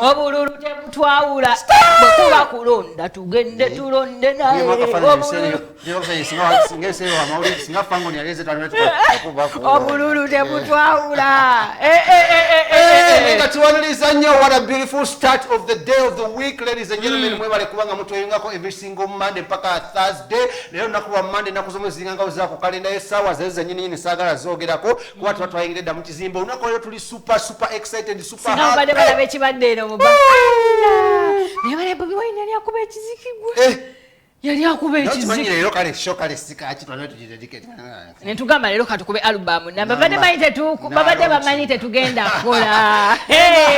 Obululu tebutwawula, bwe kuba kulonda tugende tulonde, naye obululu tebutwawula. Nga tuwaniriza nnyo. What a beautiful start of the day of the week, ladies and gentlemen. Mwebale kubanga mutweyungako every single Monday mpaka Thursday. Leero lunaku lwa Monday, ennaku z'omwezi zinganga za ku kalenda y'essaawa zezo zennyini nyini, saagala zoogerako kuba tuba twayingire dda mu kizimbe. Olunaku leero tuli super super excited, super Singa mubadde happy. Balaba ekibadde eno muba naye bale Bobi Wine yali akuba ekiziki gwe. Yali akuba Naye okimanyi ekiziki. Leero kale show kale sikaki twalina tugidedicate. Netugamba leero katukube alubamu namba. Namba. Babadde manyi babadde bamanyi tetugenda kukola.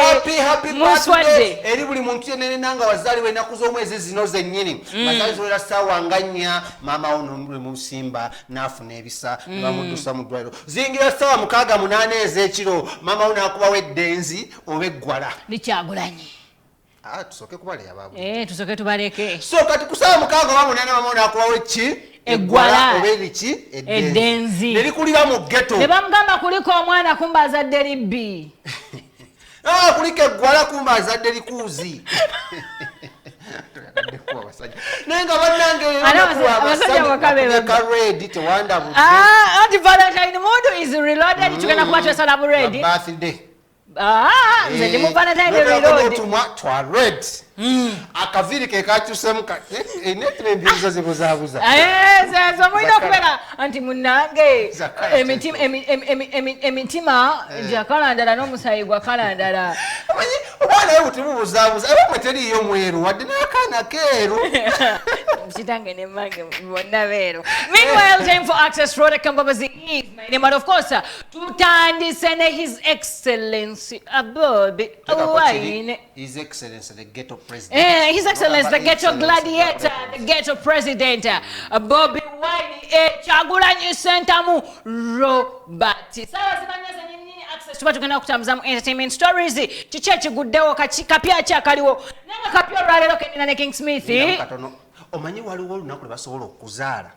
Happy, happy Muswadde. birthday eri buli muntu yenna nga wazaalibwa ennaku z'omwezi zino zennyini, nga zaali ziwera ssaawa nga 4, maama wo nolwe musimba n'afuna ebisa ne bamuddusa mu ddwaliro. Ziyingira ssaawa 6, 8 ez'ekiro, maama wo n'akubawo eddenzi oba eggwala. Likyagulanyi. Ah, tusooke kubaleya babu. Eh, tusooke tubaleke. So kati ku ssaawa 6 oba 8, maama wo n'akubawo eki? Eggwala. Oba eriki? Eddenzi. Ne likulira mu ghetto. Ne bamugamba kuliko omwana, kumba azadde libbi. Ah, kuliko eggwala, kumba azadde likuuzi. Naye nga bannange Ate abasajja bokka be ka red tewandabudde. Ah, anti Valentine mood is reloaded, tugenda kuba twesala bu red. Birthday. Ah, nze ndi mu Valentine reload. Otumwa twa red, akaviiri ke kakyusemu netrembirizo zibuzaabuza. Eh, zezo mulina Zakala. okubeera anti munnange Zakala. emitima gya ndala n'omusaayi gwa kala ndala. Omanyi obwana we buti bubuzaabuza, ebamwe teriiyo mweru wadde n'akaana keeru. Kitange ne mmange bonna beeru. Meanwhile, time for Access Road Kambabazi is my name, and of course tutandise ne His Excellency Bobi Wine. His Excellency the ghetto president. Eh, His Excellency the ghetto Excellency, gladiator, the ghetto president, Bobi Wine, Kyagulanyi Ssentamu Robert. Sawa zimanya zennyini Access tuba tugenda kutambuzamu entertainment stories. Kiki ekiguddewo, kapya ki akaliwo? Naye nga kapya olwaleero kendina ne King Smith. Lindamu katono. Omanyi waliwo olunaku lwe basobola okuzaala,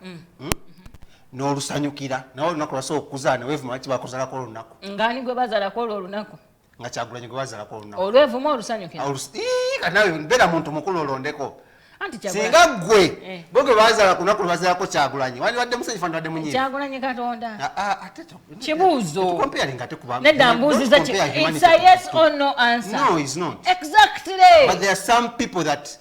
N'olusanyukira, nawe olunaku lwe basobola okuzaala neweevuma lwaki bakuzaalako olunaku. Ng'ani gwe bazaalako olwo olunaku? Nga Kyagulanyi gwe bazaalako olunaku. Olwevuma olusanyukira? Ii, kati nawe mbeera muntu mukulu olondeko. Anti Kyagulanyi Singa ggwe Eh. bo gwe bazaala ku lunaku lwe bazaalako Kyagulanyi, wandibadde musanyufu, wandibadde munyiivu? Kyagulanyi Katonda. Ah, ah, ate Kibuuzo. tetucomparing ate kuba Nedda, don't mbuuziza. compare humanity It's a yes or no answer. No, it's not. Exactly. But there are some people that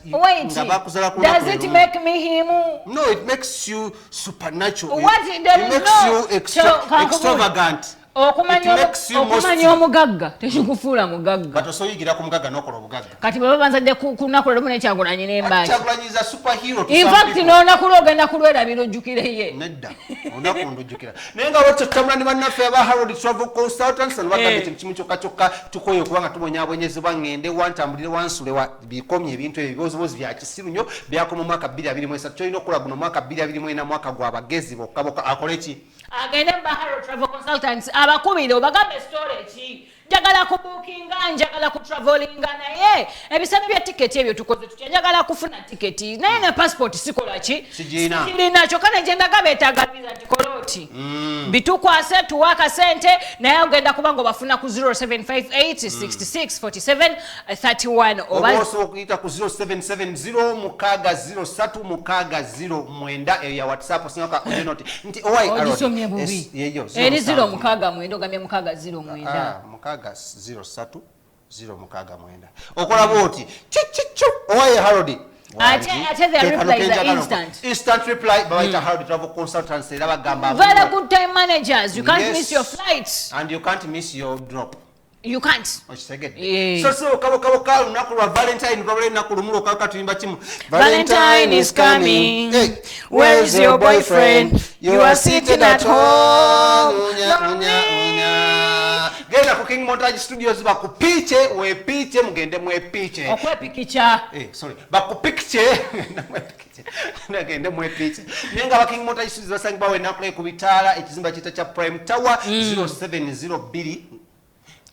Wait, nga bakuzala ku lunaku does it lumu. make me him? No, it makes you supernatural. What? There It is makes no you extra, So, extravagant. It makes you okumanya omugagga tekikufuula mugagga. But osoyigira ku mugagga n'okola obugagga. Kati bwe banzadde ku lunaku lwe lumu nekyagulanyi nembaaki. Kyagulanyi is a superhero to In some fact, people. n'olunaku lwe ogenda kulwerabira ojjukireye. Nedda, olunaku ndujjukira. Naye nga bwetyo tutambula ne bannaffe aba Harold Travel Consultants ne bagamba ekintu kimu kyokka kyokka, tukoye okuba nga tubonyaabonyezebwa, ŋŋende wantambulire wansule wa bikomye ebintu ebyo ebibozibozi bya kisiru nnyo byakoma mu mwaka 2023. Kyolina okukola guno mwaka 2024, mwaka gwa bagezi bokka bokka. Akole ki? Agende mu Baharo Travel Consultants, abakubire obagambe story ki, njagala kubuukinga, njagala kutravelinga, naye ebisale bya tiketi ebyo tukoze tutya? Njagala kufuna tiketi naye ne passport sikola ki? Sigiina. Sikirina. Kyokka negyendaga beetaaga visa, gikola oti bitukwase tuwe akasente, naye ogenda kuba nga obafuna ku 0758 66 47 31 oba oba osobola okuyita ku 0770 603 609, eyo ya WhatsApp. Osingaka ogenoti nti owai. Ogisomye bubi. Yeyo. Eri 069, ogambye 609. 603 069, okola bwoti kikicu owaye Harold. Ate their replies are instant. Instant reply. Babayita Harold Travel Consultants era bagamba Very good time managers. You can't miss your flights. And you can't miss your drop. You can't. Okitegedde? Yeah. So kabokaboka lunaku lwa Valentine lwabula ennaku lumu lwokka, tuyimba kimu. Valentine is coming. Hey, Where is your boyfriend? You are sitting at home. Unya, unya, unya. Genda ku King Montage Studios bakupiche, wepiche, mugende mwepiche. Okwepikica. Eh, sorry, bakupikiche, mwepikiche, gende mwepiche. Naye nga ba King Montage Studios basangibwa wenakule ku bitaala, ekizimba kiyita kya Prime Tower, 0702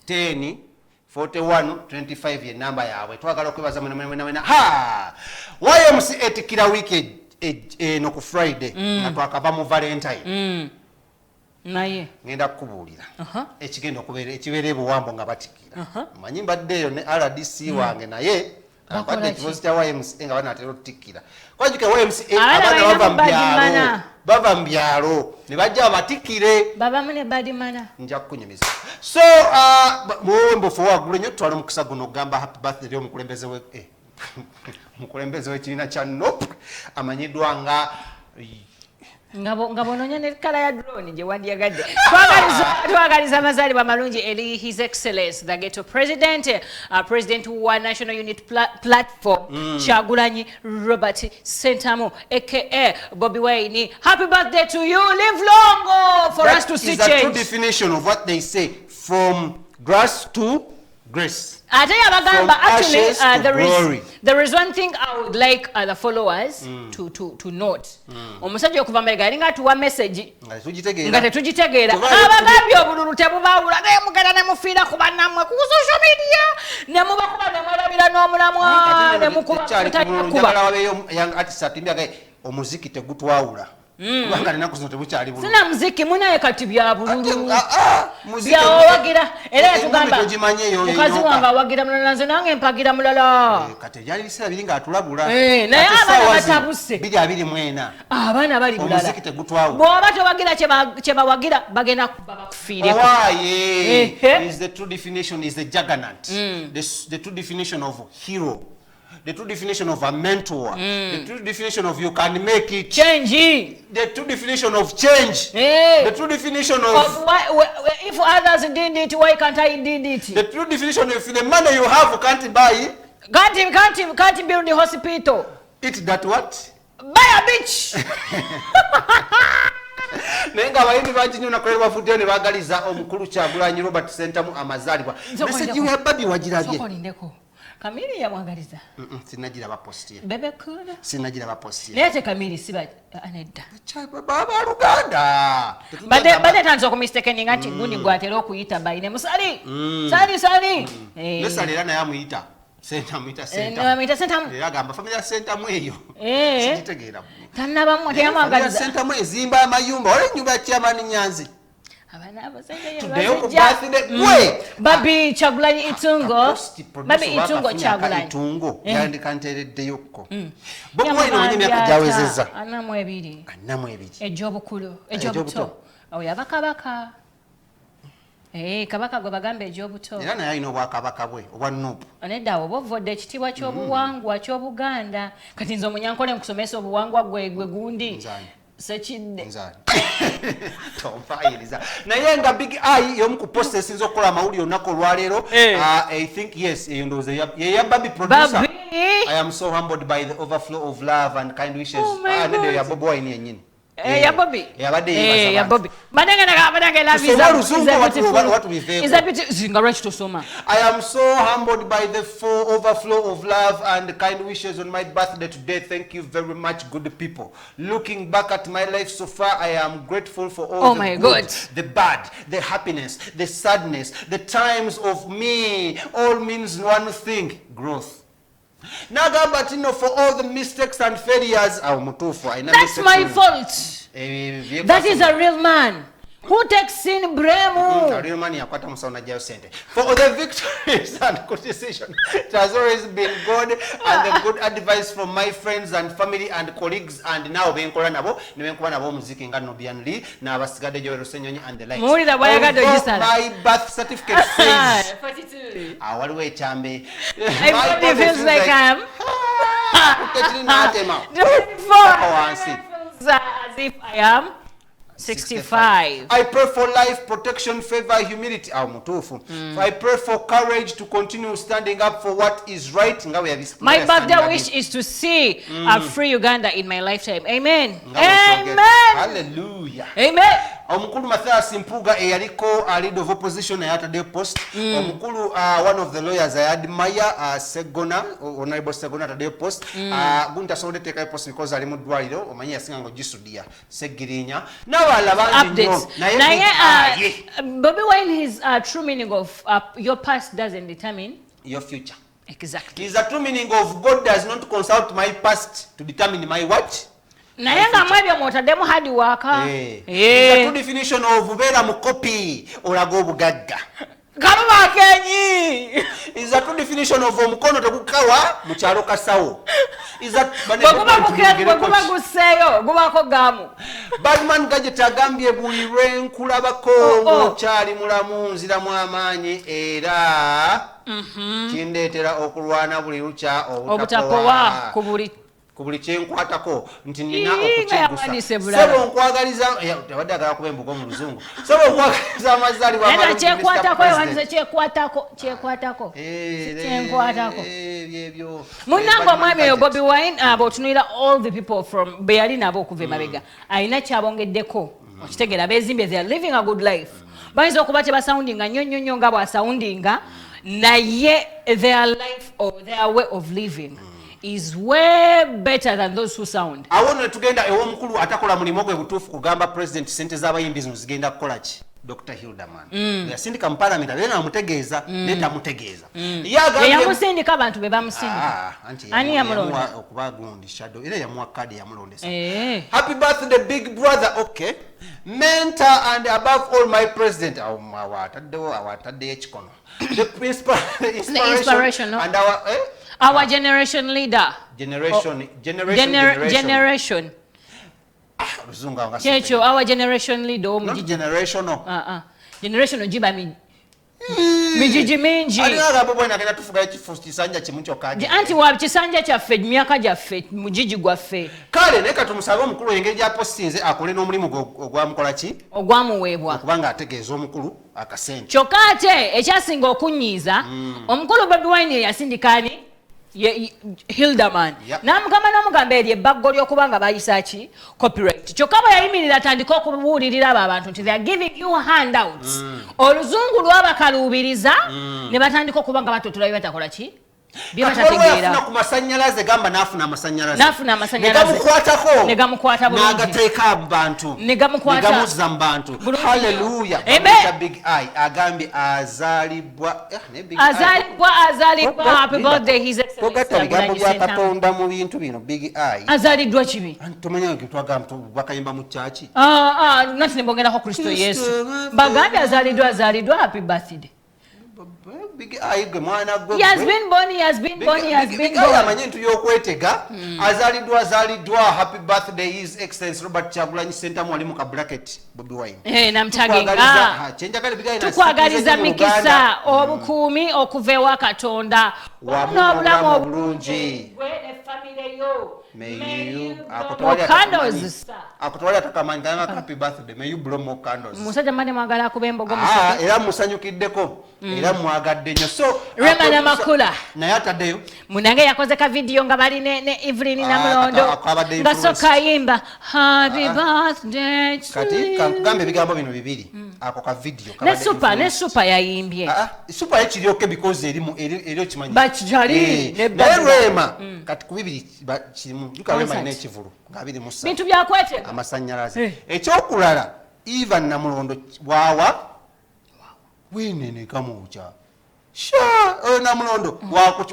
10 41 25 ye namba yaabwe. Twagala okwebaza mwena mwena mwena mwena. Ha, YMC etikira wiiki eno ku Friday nga twakava mu Valentine. Naye Ngenda kukubuulira ekigenda okubeera, ekibeera ebuwambo nga batikira. Manyi mbadde eyo ne RDC wange, naye Bakola mbadde ki? ekibozi kya YMCA nga banaatera otutikira. Kwajuka YMCA, Abaana abaana balina bava mu mu byalo, badimana. bava mu byalo ne bajja babatikire. Babamu ne badimana. Nja kukunyumiza. So muwembufu waggulu nnyo, tutwala omukisa guno okugamba happy birthday eri omukulembeze we omukulembeze w'ekibiina kya NUP amanyiddwa nga Nga bw'onoonya ne colour ya drone gye wandyagadde. Twagaliza amazaalibwa amalungi eri His Excellence the Ghetto President, President wa National Unity Platform, Kyagulanyi Robert Sentamu aka Bobi Wine. Happy birthday to you. Live long, oh, for That us to see is a true change. definition of what they say, from grass to grace. Ate yabagamba From actually ashes to there is, glory. there is one thing I would like the followers to note. Omusajja okuva mbega yalinga atuwa message Nga tetugitegeera. nga tetugitegeera. Abagambye obululu tebubaawula, naye mugenda ne mufiira ku bannammwe ku social media, ne mubakuba ne mwerabira n'omulamwa ne mukuba. Kyali ku mutalina bululu, kuba. Njagala wabeeyo young artist atimbye agaye omuziki tegutwawula, kubanga enaku zino tebukyali bululu. Sina muziki munaye, kati bya bululu. Ate, muziki Byawawagira era Emmimi yatugamba togimanyi eyo mukazi enyoka. wange awagira mulala, nze nange mpagira mulala. Kati ebyali biseera biri ng'atulabula. Naye Ate abaana essaawa zino, batabuse. 2024. Abaana bali bulala. Omuziki tegutwawula. Bw'oba towagira kye bawagira, bagenda kuba bakufiireko. Owaaye Eh. is the true definition, is the juggernaut, the true definition of hero, the true definition of a mentor, the true definition of you can make it, Change. the true definition of change, the true definition of, Of why, if others did it, why can't I did it? The true definition of the money you have can't buy Can't build the hospital. It that what? Buy a beach. Naye ng'abayimbi bangi nnyo nakolera bavuddeyo ne baagaliza omukulu Kyagulanyi Robert Sentamu amazaalibwa. Nsooka Message olindeko. ya Babi wagirabye? Sooka olindeko. Kamiri yamwagaliza. Sinagiraba post ye. Bebe Cool. Sinagiraba post ye. Naye ate Kamiri siba nedda. Baluganda. Badde tandisa okumistakeninga nti gundi gwatera okuyita bayine musali sali sali. Nesali era naye amuyita Sentamu, amuyita Sentamu. Amuyita Sentamu. Era agamba family ya Sentamu eyo sigitegeera. Tannabamu Family ya teyamwagaliza. Sentamu ezimba amayumba, wala ennyumba ya Chairman Nyanzi. Abaana abasajja Tuddeyo ku bazijja. birthday gwe. Babi Kyagulanyi Itungo. Kaposti producer Babi oba Itungo akafunye Kyagulanyi. Itungo yandika nteereddeyokko. Bobi Wine Yamugambye omanyi emyaka ata gyawezezza? 42. 42. Egy'obukulu. Egy'obuto. Egy'obuto. Oyo aba kabaka. Kabaka gwe bagamba egy'obuto. Era naye alina obwakabaka bwe obwa NUP. Nedda, awo oba ovvodde ekitiibwa ky'obuwangwa ky'Obuganda. Kati nze omunyankole nkusomesa obuwangwa, gwe gwe gundi. Nzani? Sekidde. Nzani? Tompayiriza. Naye nga Big Eye y'omu ku post esinza okukola amawulire olunaku olwaleero. I think yes, eyo ndowooza ye ya Babi producer. Babi. I am so humbled by the overflow of love and kind wishes. Oh my Ah, nedda, God. ya Bobi Wine yennyini. Ya Bobby. Yabadde Eh, yeebaza ya abantu. Bobby. Banange banange love is Tusome a- oluzungu is a beautiful- watu biveeko. is a beautiful. Zinga lwaki tosoma? I am so humbled by the full overflow of love and kind wishes on my birthday today. Thank you very much, good people. Looking back at my life so far, I am grateful for all Oh the my good, God. the bad, the happiness, the sadness, the times of me. All means one thing, growth. Nagamba nti no, for all the mistakes and failures. Awo mutuufu alina That's mistakes my fault. That is a real man who takes in blame. Real man yakwata musawo najjayo sente. For all the victories and good decisions, it has always been God and the good advice from my friends and family and colleagues and now benkola nabo ne benkuba nabo omuziki nga Nubian Lee n'abasigadde Joel Ssenyonyi and the likes. Muwulira bw'ayagadde Although ogisala. my birth certificate says 42. ah, waliwo ekyambe. My body feels like I'm Tekiri n'atema. 24. Wansi. Feels as if I am 65. I pray for life, protection, favor, humility. Awo mutuufu. I pray for courage to continue standing up for what is right. Nga bwe My bwe birthday yastandinga wish is to see a free Uganda in my lifetime. Amen. Nga bwe twogedde. Amen. Hallelujah. Amen. Omukulu Mathias Mpuga eyaliko leader of opposition naye ataddeyo post. Omukulu one of the lawyers I admire, Segona, Honorable Segona, ataddeyo post. Gundi tasobodde teekayo post because ali mu ddwaliro, omanyi yasinga nga ogisudiya Segirinya n'abalala bangi nnyo. Updates. Naye Naye, Big Eye, Bobby Wine, his true meaning of your past doesn't determine your future. Exactly. Is the true meaning of God does not consult my past to determine my what? Naye nga mwebyo mwotaddemu hard work. Eh. The true definition of beera mu kopi olaga obugagga. Kaluba akenyi. Is the true definition of omukono tegukawa mu kyalo kasawo. Is that bwe guba gusseeyo gubaako gaamu. Badman Gadget agambye, buli lwe nkulabako Oh, oh. ng'okyali mulamu nziramu amaanyi, era kindeetera okulwana buli lukya obutapowa obutapowa ku buli ku buli kyenkwatako nti nina Ii, nga okukiggusa. yawandiise bulala. Sebo, nkwagaliza, abadde agala kuba embugo mu luzungu. Sebo, nkwagaliza amazaalibwa Naye nga amalungi, Mr. kyekwatako. President. Ewandiise kyekwatako, kyekwatako. Eh, Kyenkwatako. Byebyo. Munnange, omwami oyo Badman. Bobi Wine abo otunuulira all the people from be yali nabo okuva emabega, alina kyabongeddeko. Okitegeera, beezimbye, they are living a good life. Bayinza okuba tebasoundinga nnyo nnyo nnyo nga bw'asoundinga, naye their life or their way of living is way better than those who sound. Awo nno netugenda ew'omukulu atakola mulimu gwe butuufu kugamba president sente z'abayimbi zino zigenda kukola ki, Dr Hilderman. Yasindika mu parliament, abeera namutegeeza, naye tamutegeeza. Ye agambye- Eyamusindika, abantu be bamusindika. Ah, anti Ani yamulonda? yamuwa okuba gundi shadow, era yamuwa kaadi, yamulondesa. Eh. Happy birthday, big brother, okay, mentor and above all my president. Awo awo ataddewo, awo ataddeyo ekikono. The principal, the inspiration, Inspiration, no? and our Our generation leader. Generation, generation, generation. Generation. Generation. Oluzungu awo nga Kyekyo, our generation leader. Not Omugigi. generational. Ah, ah. Generation ogiba mijiji mingi. Alina agamba bwena agenda tufugayo kifo kisanja kimu kyokka. Anti wa kisanja kyaffe, myaka gyaffe, mugigi gwaffe. Kale naye katumusabe omukulu engeri gyapostinze akole n'omulimu gwe ogwamukola ki Ogwamuweebwa. Okubanga ategeeza omukulu akasente. Kyokka ate ekyasinga okunyiiza, omukulu Bobi Wine yasindika ani? Hilderman. N'amugamba, n'omugamba eryo ebbaggo ly'okuba nga bayisa ki copyright. Kyokka bwe yayimirira atandika okubuulirira abo abantu nti they are giving you handouts, oluzungu lwabakaluubiriza ne batandika okuba nga batotola bye batakola ki, bye Kati waliwo batategeera. yafuna ku masanyalaze, gamba n'afuna amasanyalaze. N'afuna amasannyalaze. Ne gamukwatako. Ne gamukwata bulungi. N'agateeka mu bantu. Ne gamukwata. Ne gamuzza mu bantu. Bulungi. Haleluya. Amen. Bamuyita Big Eye, agambye azaalibwa, naye Big Eye- Azaalibwa, azaalibwa. Happy birthday, His Excellency Togatta bigambo Kyagulanyi bya Ssentamu. Katonda mu bintu bino, Big Eye. Azaaliddwa kibi. Anti tomanya twagamba bakayimba mu kyaki. Ah, ah, nati nembongerako Kristo Yesu. Bagambye azaliddwa, azaliddwa. Happy birthday. Big Eye gwe mwana gwe. He has been born, he has been born, he has been Big Eye born. amanyi entu y'okwetega. Azaliddwa, azaliddwa. Happy birthday, His Excellence Robert Kyagulanyi Ssentamu, wali mu ka bracket Bobi Wine. Eh, namutaginga. Tukwagaliza- ha, kyenjagala Big Eye na Tukwagaliza sikiriza nnyo mu mikisa, Uganda. obukuumi okuva ewa Katonda, Wamu n'obulamu n'obulamu obulungi. Gwe ne famire yo. May May you you ako blow tewali more candles, atakamanyi. sir. Ako tewali atakamanyi kanga happy birthday, may you blow more candles. Musajja mbadde mwagala akuba embogo. Ah, Musajja era musanyukiddeko, era mwagadde nnyo, so Rema Namakula. Naye ataddeyo. Munange yakoze ka video nga bali ne Evelyn Ah, Namulondo akabadde nga influenced. soka ayimba happy birthday to Kati you. kankugambe ebigambo bino bibiri, ako ka video Ne kabadde super ne influenced. super yayimbye. Ah, ah, super ekiryoke because eri okimanyi. Bakijali, Eh, ne naye Babylon. Rema kati ku bibiri kirimu juka Rema Concert. alina ekivulu nga 23. Bintu byakwetega. Amasanyalaze. Eh. Ekyokulala, Eva Namulondo wawa wenene kamwokya sha oyo Namulondo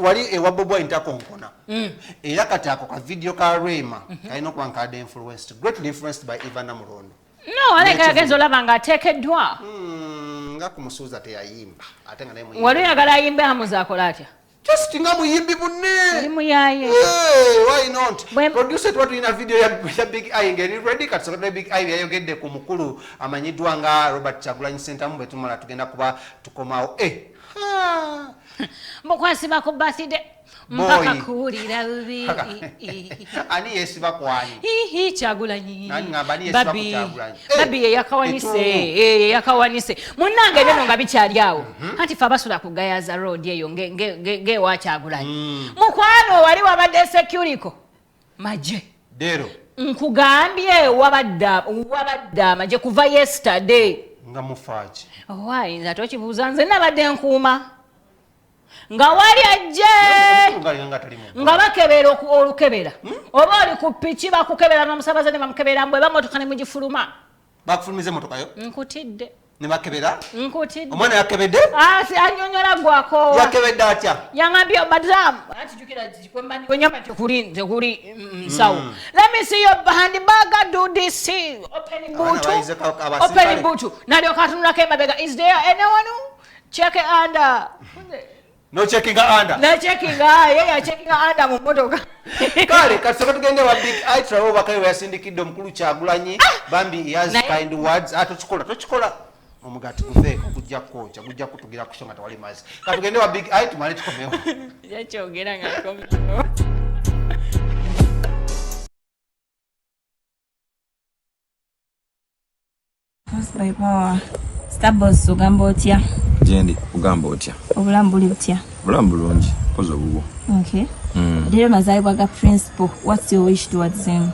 wali ewa Bobi Wine takonkona. Era kati ako ka video ka Rema kalina okuba nkadde influenced, greatly influenced by Eva Namulondo. No, aleka yagenza olaba ng'ateekeddwa. Nga kumusuuza teyayimba ate nga naye muyimbi. Wali oyagala ayimbe, Hamuza akola atya? Just nga muyimbi munne. Oli muyaye. Hey, why not? Producer, tuba tulina video ya Big Eye ngeri ready. Kati sokola Big Eye yayogedde ku mukulu amanyiddwa nga Robert Kyagulanyi Ssentamu. Bwe tumala tugenda kuba tukomawo. Eh, ha. Mukwasiba ku birthday Boy. mpaka kuwulira bubi. Ani yeesiba kwani? Hihi, Kyagulanyi. Nani ngamba ani yeesiba ku Babi. Kyagulanyi? Eh, Babi ye yakawanise. etuumu. Eh, ye yakawanise. Munnange, ebyo nga bikyali awo, anti fe abasula ku Gayaza Road eyo ng'ewa Kyagulanyi, mukwano, wali wabadde securico maje. Dero. Nkugambye wabadde amagye kuva yesterday. Nga mufaaki? Wayinza tokibuuza, nze nabadde nkuuma nga wali ajje. Omukulu ng'alina nga tali mu Nga bakebera olukebera oba oli ku piki bakukebera, n'omusabaze ne bamukebera, mbwe bamotoka ne mugifuluma. Bakufulumiza emotoka yo? Nkutidde. Ne bakebera? Nkutidde. Omwana yakebedde? Ah, anyonyola gwako. Yakebedde atya? Yangambye madam, anti jjukira kwenyamba tekuli tekuli nsawo. Let me see your handbag, do this, open boot. Open boot. Nalyoka atunulako emabega. Is there anyone? Check under. No checking under. No checking, yeah, checking under mu mmotoka. Kale katusooke tugende wa Big Eye tulabe obubaka bwe yasindikidde omukulu Kyagulanyi. Bambi he has kind words. Ah, tokikola, tokikola. Omugaati guveeko gujja kwokya, gujja kutugira ku nga tewali mazzi. Katugende wa Big Eye tumale tukomewo. Yakyogera nga akomyewo. Starboss ogamba otya? Gyendi, ogamba otya? Obulamu buli butya? Obulamu bulungi, mpozi obubwo. Okay. Leero mazaalibwa ga Principal, what's your wish towards him?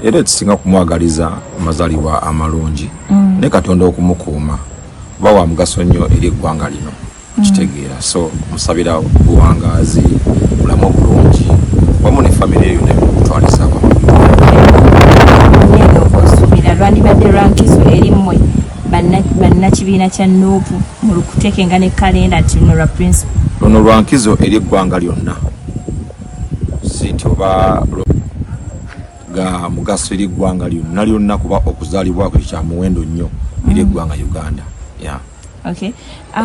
Era ekisinga kumwagaliza amazaalibwa amalungi ne Katonda okumukuuma kuba wa mugaso nnyo eri eggwanga lino, kitegeera. So musabira buwangaazi, bulamu obulungi wamu ne famire yonna okutwaliza awamu. Neno osuubira lwandibadde lwa nkizo eri mmwe bannakibiina kya NUP mu lukutekenga ne kalenda nti luno lwa Principal? Luno lwa nkizo eri eggwanga lyonna, si nti oba ga mugaso eri eggwanga lyonna lyonna, kuba okuzaalibwa kwe kya muwendo nnyo eri eggwanga Uganda. Yeah. Okay.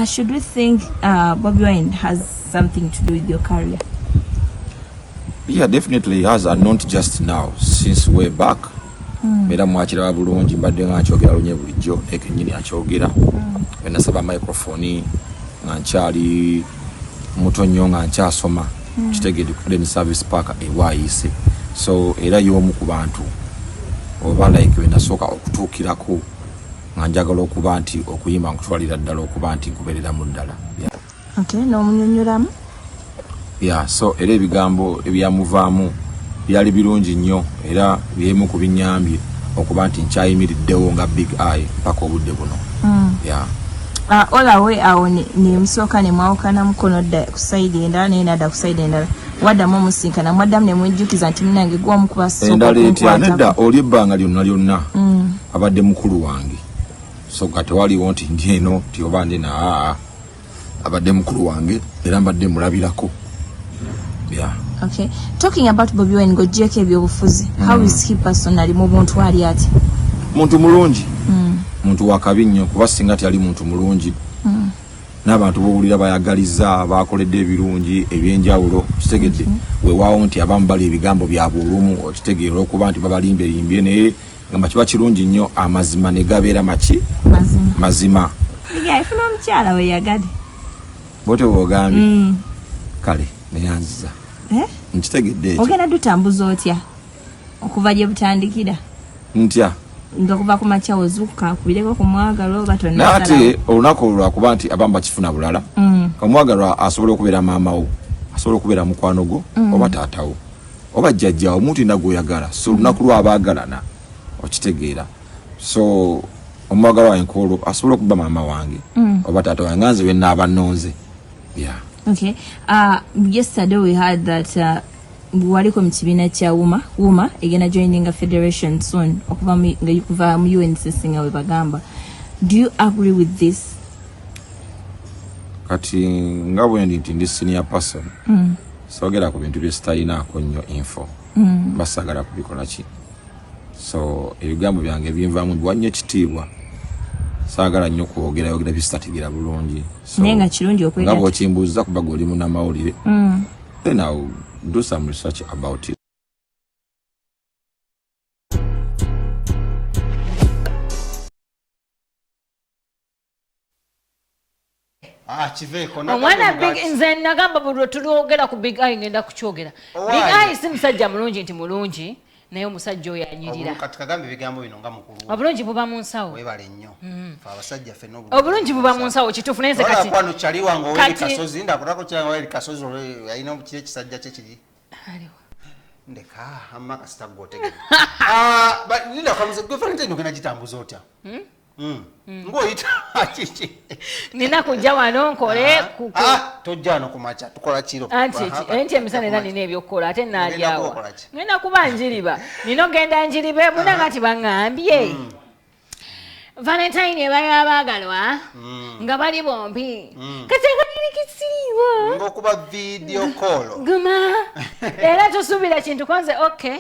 Should we think Bobi Wine has something to do with your career? Yeah, definitely has, and not just now, since way back. Era mwakiraba bulungi, mbadde nga nkyogera lunye bulijjo, naye kennyini akyogera. Nasaba microphone nga nkyali muto nnyo, nga nkyasoma, kitegedde, ku Eden Service Park ewaayise. So era y'omu ku bantu oba like we nasooka okutuukirako nga njagala okuba nti okuyimba nkutwalira ddala, okuba nti nkubeereramu ddala. Yeah. Okay, n'omunyonnyolamu? Yeah, so era ebigambo ebyamuvaamu byali birungi nnyo, era byemu ku binyambye okuba nti nkyayimiriddewo nga Big Eye mpaka obudde buno. Yeah. Olawe awo ne musooka ne mwawukana mukono dda ku side endala, naye nadda ku side endala, waddamu omusinkana, mwaddamu ne mwejjukiza nti munange gwomu kubasooka Endala etya? okunkwatako? Nedda, oli ebbanga lyonna lyonna abadde mukulu wange, so nga tewaliwo nti ndi eno nti oba ndi naa, abadde mukulu wange era mbadde mulabirako, yeah. Okay, talking about Bobi Wine, ng'oggyeko ebyobufuzi, how is he personally, mu buntu ali ati? Muntu mulungi, muntu wakabi nnyo, kuba singa teyali muntu mulungi, n'abantu bowulira bayagaliza bakoledde ebirungi ebyenjawulo, kitegedde, weewaawo nti abamu bali ebigambo byabwe olumu, okitegeera, olwokuba nti babalimberimbye, naye ngamba kiba kirungi nnyo amazima ne gabeera maki? Mazima. Mazima. Ifuna omukyala weyagade. Bwotyo bwogambye, kale neyanziza. Eh? Nkitegedde ekyo. Ogenda dutambuza otya okuva gye butandikira? Ntya? Nga kuva ku makya ozuukuka akubireko ku mwagalwa oba Naye ate olunaku olwo lwakuba nti abamu bakifuna bulala. Omwagalwa asobola okubeera maama wo, asobola okubeera mukwano gwo, oba taatawo, oba jjajjawo, omuntu yenna gw'oyagala. So olunaku lwabaagalana, okitegeera, so omwagalwa wange kwolwo asobola okuba maama wange oba taata wange, nga nze wenaaba nnonze, yeah. Okay. Yesterday we heard that waliko mu kibiina kya UMA, UMA egenda joininga federation soon okuva mu, nga kuva mu UNCC nga we bagamba. Do you agree with this? Kati nga bwe ndi nti ndi senior person, soogera ku bintu bye sitalinaako nnyo info, basaagala kubikola ki, so ebigambo byange binvaamu biwa nnyo ekitiibwa, saagala nnyo kwogera yogera bisitategeera bulungi. So, Naye nga kirungi nga okwegatta. bw'okimbuuziza kuba gwe oli munnamawulire, then I will do some research about it. Ah, kiveeko. Omwana Big, nze nagamba buli lwe tulwogera ku Big Eye ngenda kukyogera. Owaaye. Big Eye si musajja mulungi nti mulungi, naye omusajja oyo anyirira. Kati kagambe ebigambo bino nga mukulu. Obulungi buba mu nsawo. Webale nnyo. Fe abasajja ffenna Obulungi buba mu nsawo, kituufu, naye nze kati kwano kyali wange oweri Kati- Kasozi, ndakulako kyange oweri Kasozi, olwo alina kiri ekisajja kye kiri. Aliwa? Ndeka amma kasita gwotegere. Ah, linda kamuze gwe Valentine ogenda gitambuza otya? Ng'oyita kiki? Nina kujja wano nkole Ah, tojja wano ku makya, tukola kiro. Anti Aha, anti emisana era nina ebyokukola, ate Ogenda naalyawa. kukola ki? Ngenda kuba njiriba, nina ogenda njiribe munanga nti baŋŋambye. Valentine ebayo abaagalwa nga bali bombi. Kati akanyiri kisiriiwo. Ng'okuba video call. Guma. Era tosuubira kintu konze okay.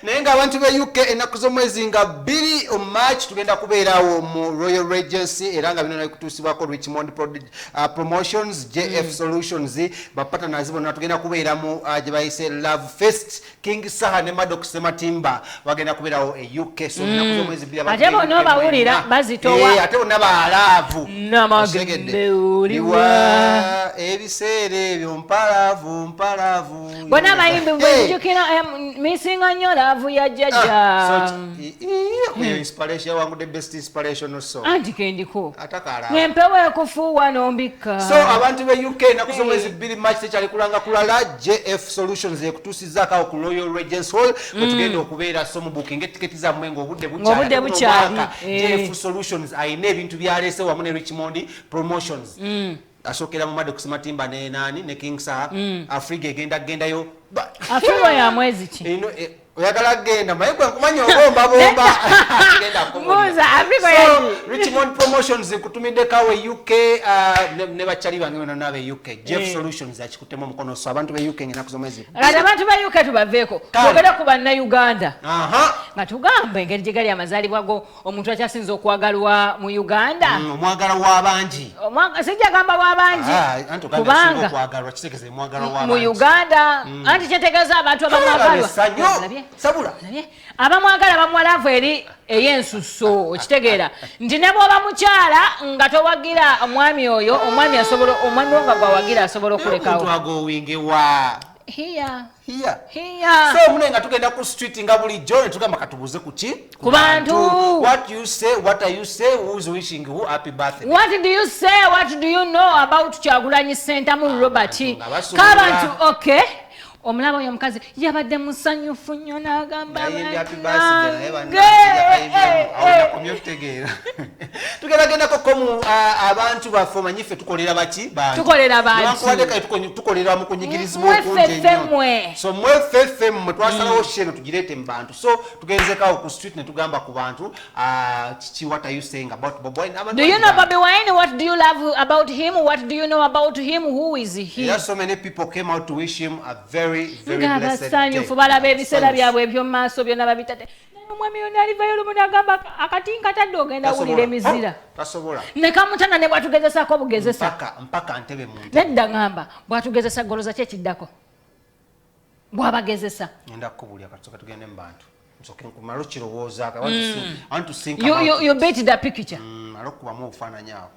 Naye ng'abantu be UK ennaku z'omwezi nga 2 March tugenda kubeerawo mu Royal Regency, era nga bino nabikutuusibwako Richmond Promotions, JF Solutions, bapartners bonna. Tugenda kubeera mu gye bayise Love Fest. King Saha ne Maddox Sematimba bagenda kubeerawo e UK. So ennaku z'omwezi 2 Ate bonna obawulira bazitowa. Eh, ate bonna baalaavu. Namagembe oliwa. Ebiseera ebyo mpalaavu mpalaavu. Bonna abayimbi bwenzijukira misinga nnyo love ya jjajja. Eyo inspiration yawangudde best inspirational song. Anti kendiko. Atakala. Empewo ekufuuwa n'ombikka. So abantu be UK ennaku z'omwezi 2 March tekyali kulanga kulala, JF Solutions ekutuusizzaako awo ku Royal Regency Hall we tugenda okubeera. So mu booking etiketi zammwe ng'obudde bukyali. Ng'obudde bukyali, Omwaka, eh. JF Solutions ayina ebintu byaleese wamu ne Richmond Promotions. Asookera mu Maddox Matimba ne nani ne King Saha. Africa egenda gendayo. Afrigo ya mwezi ki? Eno oyagala genda maye gwe nkumanya obomba bomba. Tugenda kubuulira. Mbuuza, Afrigo So, ya ki? Richmond Promotions nkutumiddeko awo e UK, ne bakyali bange bonna n'abe UK. Jeff Solutions akikuttemu omukono. So abantu be UK ng'ennaku z'omwezi. Kati abantu ba UK tubaveeko. Kale. Twogere ku bannayuganda. Aha. Nga tugamba engeri gye gali amazaalibwa go omuntu akyasinza okwagalwa mu Uganda. Omwagala w'abangi. Sijja gamba w'abangi. Ah, anti ogambye asinga Kubanga okwagalwa kitegeeza omwagalwa mu w'abangi. Uganda anti kyetegeeza abantu abamwagalwa. Essanyu. Olabye? Sabula. Olabye? Abamwagala bamuwa love eri ey'ensusso, okitegeera nti ne bw'oba mukyala nga towagira omwami oyo, omwami asobola, omwami wo nga gwawagira asobola okulekawo. Omuntu agowingewa. Hiya. Hiya. Hiya. So mune nga tugenda ku street nga bulijjo ne tugamba katubuuze ku ki? Ku bantu. What you say, what are you say, who's wishing who happy birthday? What do you say? What do you know about Kyagulanyi Ssentamu Robert? Nga basobola. Kabantu, okay. Omulaba oyo omukazi yabadde musanyufu nnyo n'agamba Yayimbye happy birthday naye bannange, bannange awo nakomye okutegeera. Tugendagendako ko mu abantu baffe, omanyi ffe tukolera baki? Bantu. Tukolera bantu. Newankubadde kale tukolera mu kunyigirizibwa Mwe okungi ffe ennyo. mmwe. So mwe ffe mmwe twasalawo sheno tugireete mu bantu. So tugenzekawo ku street ne tugamba ku bantu, kiki, what are you saying about Bobi Wine? Abantu Do you know bagamba. Bobi Wine? What do you love about him? What do you know about him? Who is he? There are so many people came out to wish him a very, very Nga blessed day. basanyufu balaba ebiseera Basanyufu. byabwe eby'omu maaso byonna babitadde. Naye omwami yonna alivayo lumu n'agamba akati nkatadde ogenda wulira emizira. Oh, tasobola. Ne kamutana ne bwatugezesaako obugezesa. Mpaka ntebe mu ntebe. Nedda ŋŋamba bwatugezesa goloza ki ekiddako? Bw'abagezesa. Ngenda kukubuulira, katusooke tugende mu bantu. Nsooke nkumale okirowoozaako. I want to think You, about you, it. you beat the picture. Male okukubamu obufaananyi awo.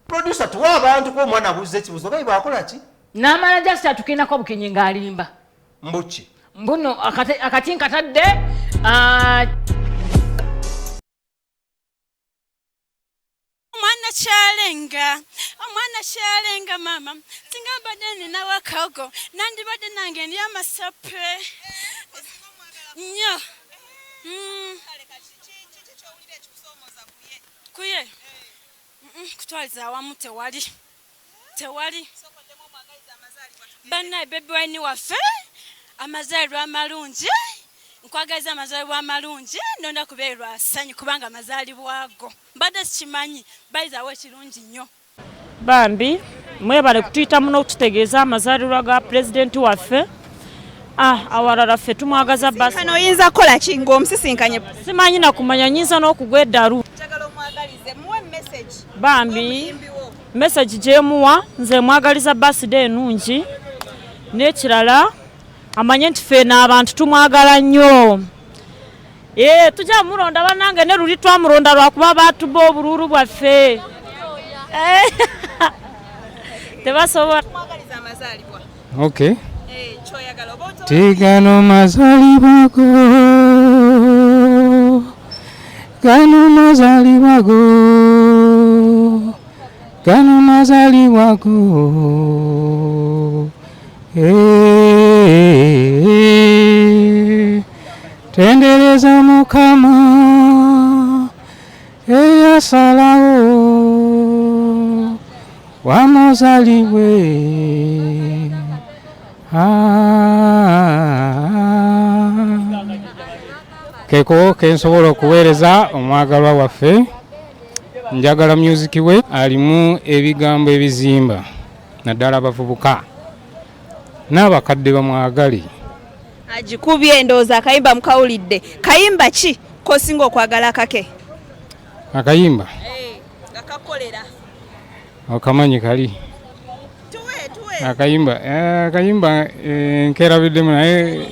Producer, tuwe abantu kuba omwana abuuza ekibuuzo gayi bwakola ki? N'amala just atukinako obukinyi ng'alimba. Mbuki. Mbuno akati nkatadde ah, Omwana kyalenga, omwana kyalenga, mama singa mbadde nina wakago nandibadde nange ndi amasape nnyo. Kuye kutwaliza awamu tewali, tewali. Bannaye, Bobi Wine waffe, amazaalibwa amalungi, nkwagaliza amazaalibwa amalungi nonda kubeerwa ssanyu kubanga amazaalibwa go mbadde sikimanyi bayizawo ekirungi nnyo. Bambi mwebale kutuyitamu n'okututegeeza amazaalibwa ga pulezidenti waffe. Awalala ffe tumwagaza basi. Kano oyinza kukola ki ng'omusisinkanye? Simanyi nakumanya, nyinza n'okugwa eddalu. Njagala omwagalize, muwe message. Bambi Omuyimbi wo. Message gyemuwa nze mwagaliza birthday ennungi, n'ekirala amanye nti ffena abantu tumwagala nnyo. Ee, tujja mulonda bannange, ne luli twamulonda lwakuba baatuba obululu bwaffe. Tebasobola. Mwagaliza amazaalibwa. Okay. Kyoyagala oba Ti gano mazaalibwa go, gano mazaalibwa go, gano mazaalibwa go. Eh, tendereza Mukama eyasalawo wamuzaliwe. Ah. Keko kensobola okuweereza omwagalwa waffe. Njagala music we alimu ebigambo ebizimba, naddala abavubuka n'abakadde bamwagale. Agikubye, endowooza akayimba mukawulidde. Kayimba ki kosinga okwagala akake? Akayimba Nga kakolera. Okamanyi kali akayimba, akayimba, nkerabiddemu, naye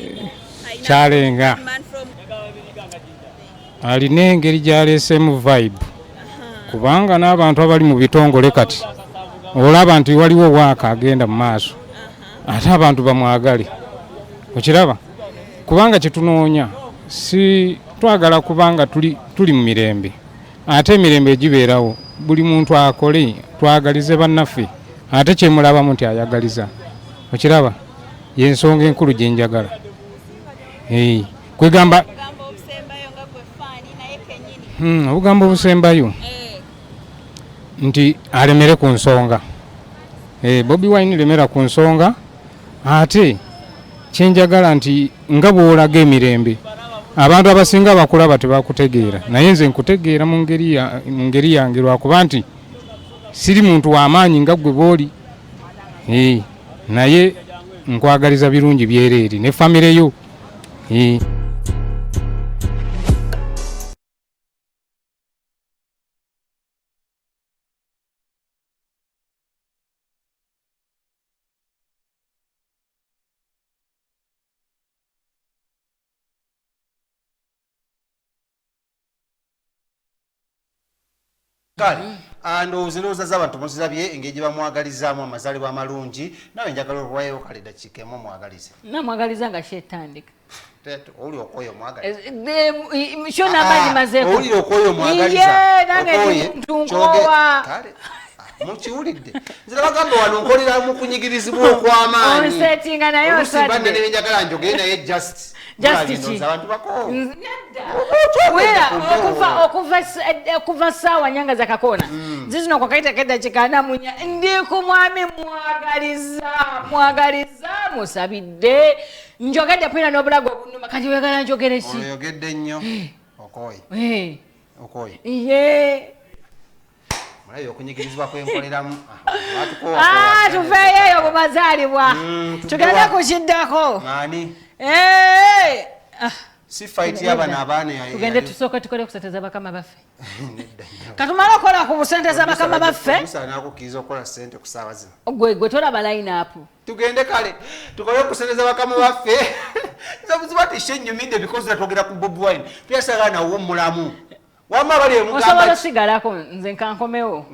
kyalenga alina engeri gyaleesemu vibe, kubanga n'abantu abali mu bitongole kati olaba nti waliwo waaka agenda mu maaso, ate abantu bamwagale. Okiraba, kubanga kyetunoonya si twagala, kubanga tuli mu mirembe, ate emirembe egibeerawo buli muntu akole, twagalize bannaffe, ate kyemulabamu nti ayagaliza. Okiraba, yensonga enkulu gyenjagala. Kwegamba obugambo obusembayo nti alemere ku nsonga. Bobi Wine, lemera ku nsonga. Ate kyenjagala nti nga bw'olaga emirembe, abantu abasinga bakulaba tebakutegeera, naye nze nkutegeera mu ngeri yange, lwakuba nti siri muntu w'amaanyi nga ggwe bw'oli. Naye nkwagaliza birungi byereere ne famire yo. Kale ndowooza endowooza z'abantu muzirabye, engeri gye bamwagalizaamu amazaalibwa amalungi. Nawe njagala olwayo kale dakiika emu omwagalize. Namwagaliza nga kyetandika. Owuli okwoyo omwagaliza. Sho namba ngimazeeko. Owulira okwoyo omwagaliza. Iye, nange Okwoye, ntunkoowa. Kale mukiwulidde, nze nabagamba wano nkolera mu kunyigirizibwa okw'amaanyi. Onsetinga naye. Oluusi mbadde Osadde. nebyenjagala njogere, naye just Just mulabye ki? ndowooza abantu bakoowu. Nedda. Wera, okuva saawa nyanga zakakona zizino kwakaita eddakiika 44, ndi ku mwami, mwagaliza, mwagaliza, musabidde, njogedde pwina n'obulago obunuma. Kati wegala njogere ki? Oyogedde nnyo, okooye. Okooye. Ye. Mulabe okunyigirizibwa kwenkoleramu. Ah, tuveeyo eyo mu mazaalibwa, tugende ku kiddako. Ani? Eh, ah, Si fight y'abano abaana Tugende tusooke tukole ku sente z'abakama baffe. Katumale okukola ku sente z'abakama baffe. Nakukkiriza okukola sente ku saawa zino. Gwe tolaba line up. Tugende kale tukole ku sente z'abakama baffe. Nze buzibu ati shenyumidde because natwogera ku Bobi Wine, tuyasagala nawummulamu wamma abali Osobola emugamba. osigalako, nze nkankomewo.